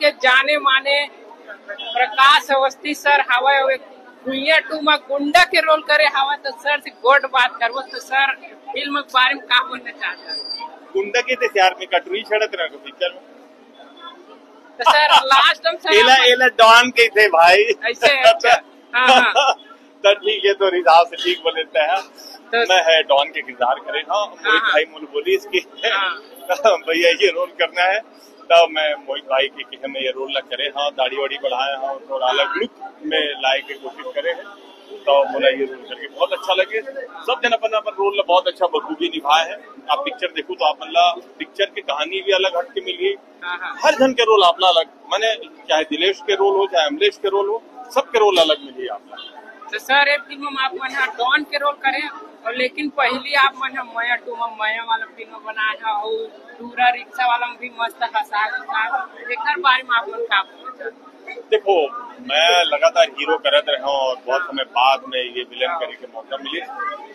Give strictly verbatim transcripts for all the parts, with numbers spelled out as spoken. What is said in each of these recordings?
के जाने माने प्रकाश अवस्थी सर हवय, अउ एक भुइयां टू म गुंडा के रोल करे हवय, तो सर से गोठ बात करबो। तो सर, फिल्म के बारे में का बोलना चाहता है? गुंडा के थे यार, मैं कटोरी छड़त रहा पिक्चर में। तो सर, लास्ट में सर एला, आप एला डॉन के थे भाई। ऐसे है, अच्छा। हाँ, हाँ। तो ठीक है, तो हिसाब से ठीक बोल लेते हैं। तो मैं है डॉन के किरदार करे, हाँ, मोहित हाँ। भाई मोला बोलिस कि हाँ। भैया ये रोल करना है, तब मैं मोहित भाई के कहे मैं ये रोल ला करे, हाँ, दाढ़ी वाड़ी बढ़ाए, हाँ, थोड़ा अलग लुक में लाए के कोशिश करे हैं, तो मोला ये रोल करके बहुत अच्छा लगे। सब जन अपन अपन रोल ला बहुत अच्छा बखूबी निभाए हैं। आप पिक्चर देखो तो आप मन ला पिक्चर की कहानी भी अलग हट के मिली, हाँ, हाँ। हर जन के रोल आपला अलग, माने चाहे दिलेश के रोल हो, चाहे अमलेश के रोल हो, सबके रोल अलग मिली आपला। तो सर, एक फिल्म में आप मन ह डॉन के रोल करे, और लेकिन पहली आप मन ह मया टू में मया वाला फिल्म बनाए ह, और टूरा रिक्शा वाला में भी मस्त हंसा उसा, एकर बारे में आप मन का बोलना चाहते? देखो, मैं लगातार हीरो करत रहा हूँ और बहुत समय बाद में ये विलेन करे के मौका मिले,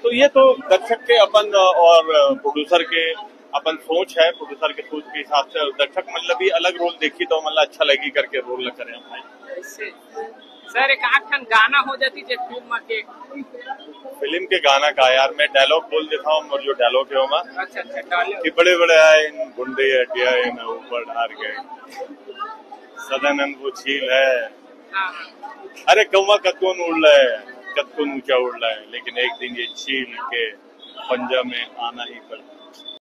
तो ये तो दर्शक के अपन और प्रोड्यूसर के अपन सोच है, प्रोड्यूसर के सोच के हिसाब से दर्शक मतलब भी अलग रोल देखी तो मतलब अच्छा लगी करके रोल करे हम भाई। ऐसे। सर, एक आध ठन गाना हो जाती जे फिल्म के। फिल्म के गाना का यार, मैं डायलॉग बोल देता हूँ, और जो डायलॉग है वो मैं अच्छा, अच्छा, डायलॉग। कि बड़े बड़े आए इन गुंडे हटिया इन ऊपर डार गए, सदानंद वो झील है। हाँ। अरे कौवा कतकोन उड़ रहा है, कतकोन ऊंचा उड़ रहा है, लेकिन एक दिन ये झील के पंजा में आना ही पड़ता।